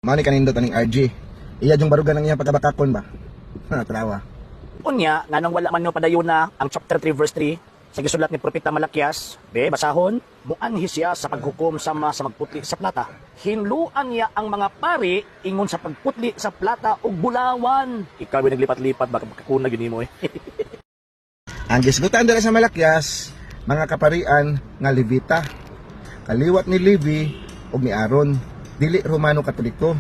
Mao ni kanindot aning RG. Iya yung barugan ng iyang pagkabakakon ba? Ha, trawa. Unya, nganong wala man nyo padayon na ang chapter 3 verse 3 sa gisulat ni Propeta Malakias, be, basahon, muanhi siya sa paghukom sama sa magputli sa plata. Hinluan niya ang mga pari ingon sa pagputli sa plata ug bulawan. Ikaw ay naglipat-lipat, baka makakunag yun mo eh. Ang gisgutan dira sa Malakyas, mga kaparian nga Levita. Kaliwat ni Levi ug ni Aaron, dili Romano Katoliko.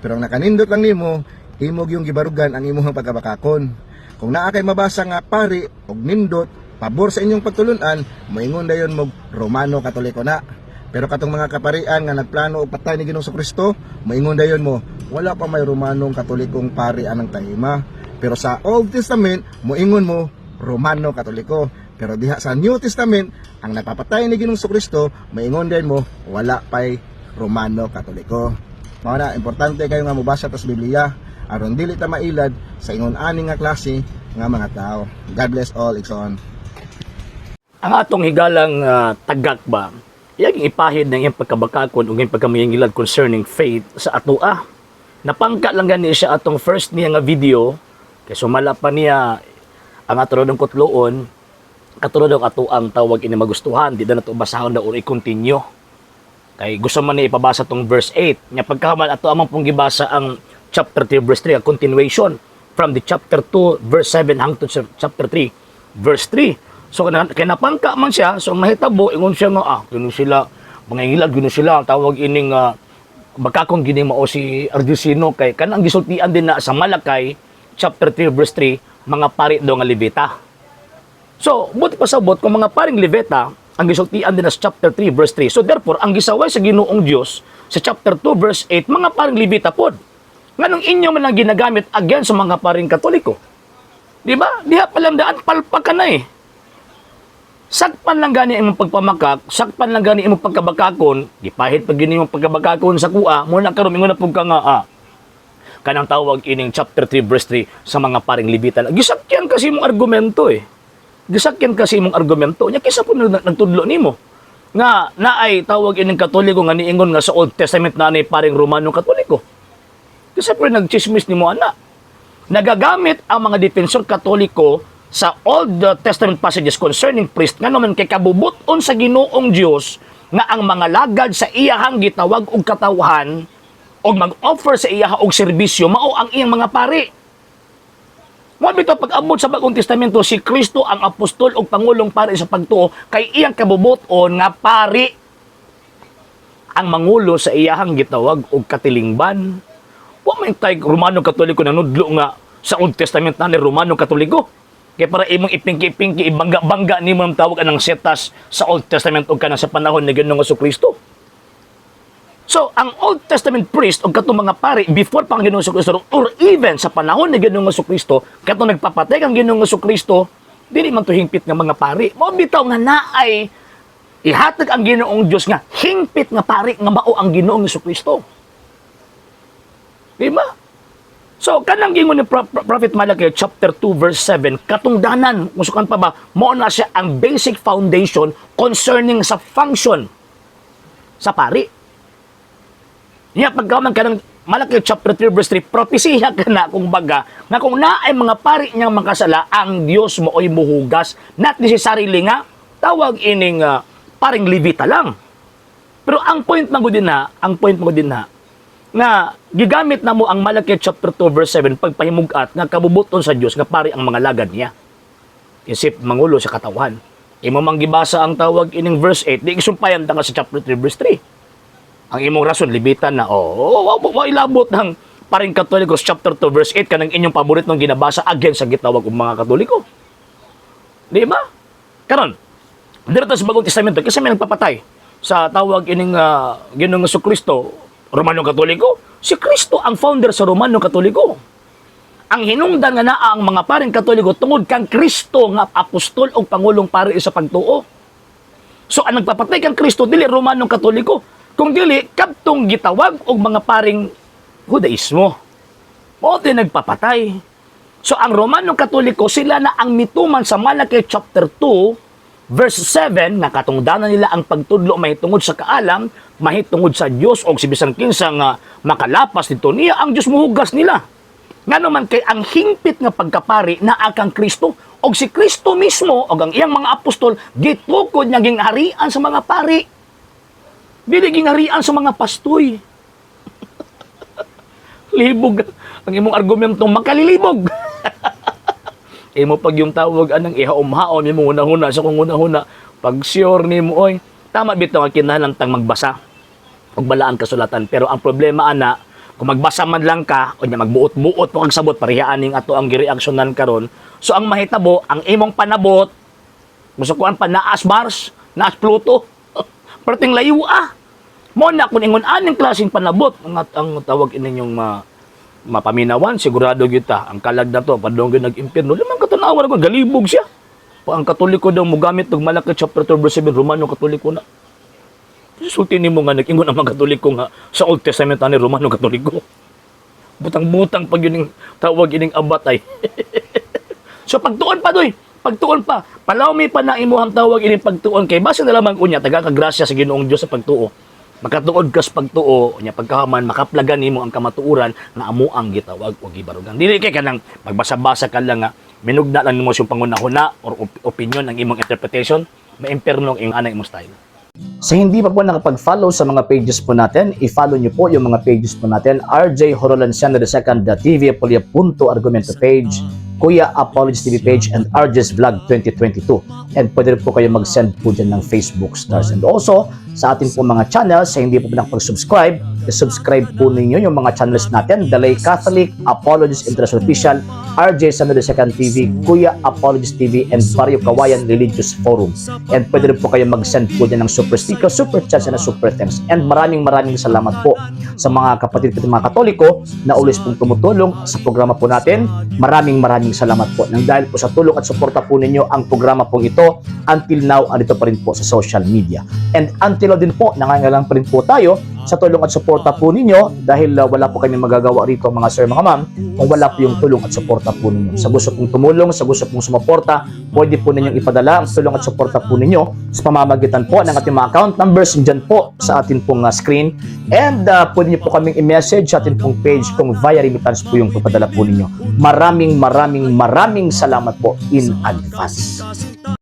Pero ang nakanindot lang nimo, imog yung gibarugan ang imuhang pagkabakakon. Kung naa kay mabasa nga pari og nindot, pabor sa inyong pagtulunan, moingon dayon mog Romano Katoliko na. Pero katong mga kaparian nga nagplano og patay ni Ginoong Kristo, moingon dayon mo, wala pa may Romanong Katolikong pari anang taima. Pero sa Old Testament, moingon mo Romano Katoliko. Pero diha sa New Testament, ang nagpapatay ni Ginoong Kristo, moingon din mo wala pay Romano Katoliko. Mao na importante kayo nga mobasa tas Biblia aron dili ta mailad sa ingon ani nga klase nga mga tao. God bless all, igsoon. Ang atong higalang tagak ba, iyang ipahid ng iyang pagkabakakon ug iyang pagkamangilad concerning faith sa atoa. Napangka lang gani siya atong first niya nga video, kay sumala pa niya ang ato ng kutloon, katulad ng ato ang tawag ini magustuhan, di na nato basahon na or i-continue. Kay gusto man niya ipabasa tong verse 8. Nya pagkahuman ato amang pong gibasa ang chapter 3 verse 3, ang continuation from the chapter 2 verse 7 hangtod sa chapter 3 verse 3. So kay napangka man siya, so ang nahitabo ingon siya nga kuno sila mga ilag kuno sila ang tawag ining bakakong gini mao si Ardisino kay kanang gisultian din na sa Malakay chapter 3 verse 3 mga pari daw nga Levita. So, buti pa sabot kung mga paring Levita ang gisultian din sa chapter 3 verse 3. So therefore, ang gisaway sa Ginoong Dios sa chapter 2 verse 8, mga paring Levita pod. Nganong inyo man ang ginagamit against sa mga paring Katoliko? Di ba? Diha pa lang daan palpak ka na eh. Sakpan lang gani imong pagpamakak, sakpan lang gani imong pagkabakakon, gipahit pag gini imong pagkabakakon sa kuha, mo na karon ingon na pug ka nga kanang tawag ining chapter 3 verse 3 sa mga paring Levita. Gisakyan kasi imong argumento eh. Gisakyan kasi imong argumento. Nya kisa po nagtudlo nimo nga naay tawag ining Katoliko nga niingon nga sa Old Testament na ni paring Romano Katoliko. Kisa po nagchismis nimo ana. Nagagamit ang mga defensor Katoliko sa Old Testament passages concerning priest nga naman kay kabubuton sa Ginoong Dios nga ang mga lagad sa iyahang gitawag og katawhan og mag-offer sa iyaha og serbisyo mao ang iyang mga pari. Mo bitaw pag-abot sa Bagong Testamento, si Kristo ang apostol ug pangulong pari sa pagtuo kay iyang kabubuton nga pari ang mangulo sa iyahang gitawag og katilingban. Wa man tay Romano Katoliko na nudlo nga sa Old Testament na ni Romano Katoliko. Kay para imong ipingki-pingki, ibangga-bangga nimo ang tawag anang setas sa Old Testament ug kanang sa panahon ni Ginoong Kristo. So, ang Old Testament priest o katong mga pari before pa ang Ginoong Kristo or even sa panahon ni Ginoong Kristo, katong nagpapatay kang Ginoong Kristo, dili man to hingpit nga mga pari. Mao bitaw nga naay ihatag ang Ginoong Dios nga hingpit nga pari nga mao ang Ginoong Kristo. Di ba? So, kanang gingon ni Prophet Malachi chapter 2 verse 7, katungdanan, musukan pa ba, mao na siya ang basic foundation concerning sa function sa pari. Niya pagkaman kanang Malachi chapter 3 verse 3, propesiya ka na kung baga, nga kung naay mga pari niyang makasala, ang Dios mo oy muhugas. Not necessarily nga, tawag ining paring Levita lang. Pero ang point man gud din na, ang point mo din na, nga gigamit na mo ang Malachi chapter 2 verse 7 pagpahimugat nga kabubuton sa Dios nga pari ang mga lagad niya. Isip mangulo sa katawan. Imo mang gibasa ang tawag ining verse 8, di isumpayan ta nga sa chapter 3 verse 3. Ang imong rason libitan na, oh, wa, wa, wa ilabot ng paring Katoliko sa chapter 2 verse 8 kanang inyong paboritong ginabasa against sa gitawag og mga Katoliko. Di ba? Karon, dito sa Bagong Testamento kasi may nagpapatay sa tawag ining Ginoong Kristo, Romano Katoliko. Si Kristo ang founder sa Romano Katoliko. Ang hinungdan nga naa ang mga paring Katoliko tungod kang Kristo nga apostol o pangulong pari sa pagtuo. So ang nagpapatay kang Kristo dili Romano Katoliko, kung dili kadtong gitawag og mga paring Judaismo. Mao din nagpapatay. So ang Romano Katoliko sila na ang mituman sa Malachi chapter 2 Verse 7, nga katungdanan nila ang pagtudlo mahitungod sa kaalam, mahitungod sa Dios, og si bisan kinsa nga makalapas dito niya, ang Dios muhugas nila. Ngano man kay ang hingpit nga pagkapari naa kang Kristo, og si Kristo mismo og ang iyang mga apostol gitukod niya gingharian sa mga pari. Dili gingharian sa mga pastoy. Libog ang imong argumento, makalilibog. Imo pag yung tawag anang ihaom-haom imong hunahuna sa kung hunahuna pag sure nimo, oy. Tama bitaw nga kinahanglan tang magbasa og balaan kasulatan, pero ang problema ana, kung magbasa man lang ka o nya magbuot-buot mo kag sabot pareha aning ato ang gireaksyonan karon. So ang mahitabo, ang imong panabot gusto ko ang panaas Mars, naas Pluto, perting layo ah. Mo na kung ingon aning klaseng panabot ang tawag inyong mapaminawan, sigurado gyud ta ang kalag na to padung gyud nag-impierno. Lamang katanawan ako, galibog siya pa. Ang Katoliko daw mogamit og Malaki chapter 2 verse 7, Romano Katoliko na. Sulti nimo nga nag-ingon ang mga Katoliko nga sa Old Testament ani Romano Katoliko. Butang-butang pag yun yung tawag ining abat ay. So pagtuon pa doy, pagtuon pa. Palawmi pa na imuhang tawag ining pagtuon kay base na lamang unya taga ka grasya sa Ginoong Dios sa pagtuo. Makatuod kas pagtuo, unya pagkahaman makaplagan nimo ang kamatuoran nga amo ang gitawag o gibarugan. Dili kay kanang magbasa-basa ka lang nga minugna lang nimo sa pangunahuna or opinion ang imong interpretation, maimperno ang imong anay imong style. Sa hindi pa po nakapag-follow sa mga pages po natin, i-follow nyo po yung mga pages po natin. RJ Horolanciano II, the TV Apolia Punto Argumento page, Kuya Apologies TV page, and RJ's Vlog 2022. And pwede rin po kayo mag-send po dyan ng Facebook stars. And also, sa ating po mga channels, sa hindi po nakapag-subscribe, i-subscribe po ninyo yung mga channels natin: The Lay Catholic, Apologies International Official, RJ Samuel II TV, Kuya Apologies TV, and Barrio Kawayan Religious Forum. And pwede rin po kayo mag-send po dyan ng super sticker, super chats, and super thanks. And maraming maraming salamat po sa mga kapatid ko mga Katoliko na always pong tumutulong sa programa po natin. Maraming maraming salamat po. Nang dahil po sa tulong at suporta po ninyo, ang programa pong ito until now andito pa rin po sa social media. And until now din po, nangangailangan pa rin po tayo sa tulong at suporta po ninyo dahil wala po kami magagawa rito, mga sir, mga ma'am, kung wala po yung tulong at suporta po ninyo. Sa gusto pong tumulong, sa gusto pong sumuporta, pwede po ninyong ipadala ang tulong at suporta po ninyo sa pamamagitan po ng ating mga account numbers dyan po sa atin pong screen. And pwede niyo po kaming i-message sa atin pong page kung via remittance po yung papadala po ninyo. Maraming maraming maraming salamat po in advance.